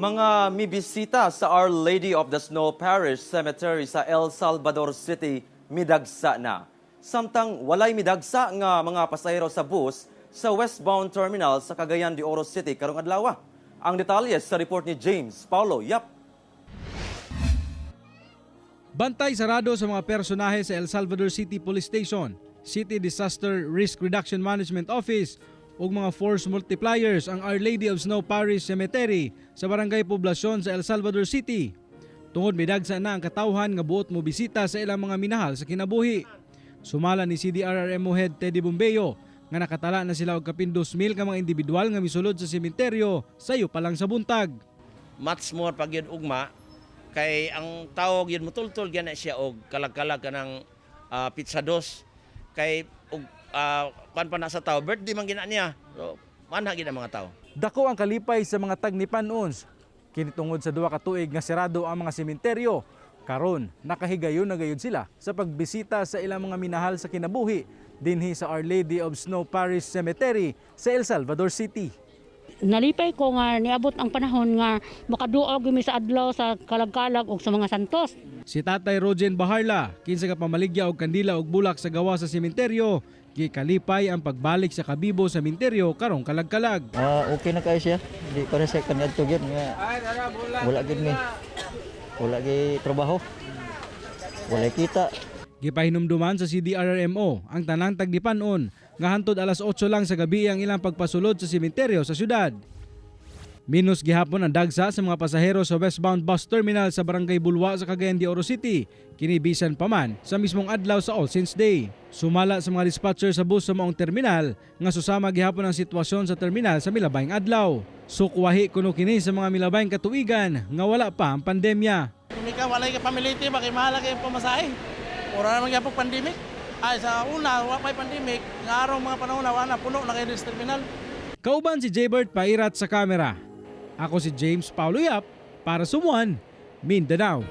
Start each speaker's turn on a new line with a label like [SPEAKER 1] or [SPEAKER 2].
[SPEAKER 1] Mga mibisita sa Our Lady of the Snow Parish Cemetery sa El Salvador City midagsa na. Samtang walay midagsa nga mga pasahero sa bus sa westbound terminal sa Cagayan de Oro City karong adlaw. Ang detalye sa report ni James Paulo Yap.
[SPEAKER 2] Bantay sarado sa mga personahe sa El Salvador City Police Station, City Disaster Risk Reduction Management Office ug mga force multipliers ang Our Lady of Snow Parish Cemetery sa Barangay Poblacion sa El Salvador City. Tungod midagsa na ang katawhan nga buot mo bisita sa ilang mga minahal sa kinabuhi. Sumala ni CDRRMO Head Teddy Bumbeo nga nakatala na sila og kapin 2,000 ka mga individual nga misulod sa sementeryo sayo pa lang sa buntag.
[SPEAKER 3] Much more pag yun ugma kay ang tao yun mutultol gyud na siya og kalag-kalag kanang petsa 2 kay og kuan pa na sa tao, birthday man gina niya, so manha gid ang mga tao.
[SPEAKER 2] Dako ang kalipay sa mga tagnipanons. Kini tungod sa 2 ka tuig nga sarado ang mga sementeryo. Karon, nakahigayon na gayud sila sa pagbisita sa ilang mga minahal sa kinabuhi dinhi sa Our Lady of Snow Parish Cemetery sa El Salvador City.
[SPEAKER 4] Nalipay ko nga niabot ang panahon nga makaduog mi sa adlaw sa kalag-kalag ug sa mga santos.
[SPEAKER 2] Si Tatay Rogen Baharla, kinsa ka pamaligya og kandila og bulak sa gawa sa sementeryo, gikalipay ang pagbalik sa kabibo sa sementeryo karong kalag-kalag.
[SPEAKER 5] Ah, okay na kayo siya. Di pa rin siya kaniadto gyud nga wala gyud mi. Wala gyud trabaho. Wala kita.
[SPEAKER 2] Gipahinumduman sa CDRRMO ang tanang tagdipanon nga hantod alas 8 lang sa gabi ang ilang pagpasulod sa sementeryo sa syudad. Minus gihapon ang dagsa sa mga pasahero sa westbound bus terminal sa Barangay Bulwa sa Cagayan de Oro City. Kini bisan pa man sa mismong adlaw sa All Saints Day. Sumala sa mga dispatcher sa bus sa maong terminal nga susama gihapon ang sitwasyon sa terminal sa milabayng adlaw. Sukwahi kuno kini sa mga milabayng katuigan nga wala pa ang pandemya.
[SPEAKER 6] Kung ikaw walay ka pamiliti, baki mahal kay pamasahe. Ora naman gyapon pandemic. Ay sa una, wa may pandemic, nga araw mga panahon na wala na puno na kayo sa terminal.
[SPEAKER 2] Kauban si Jaybert Pairat sa kamera. Ako si James Paulo Yap para sa One Mindanao.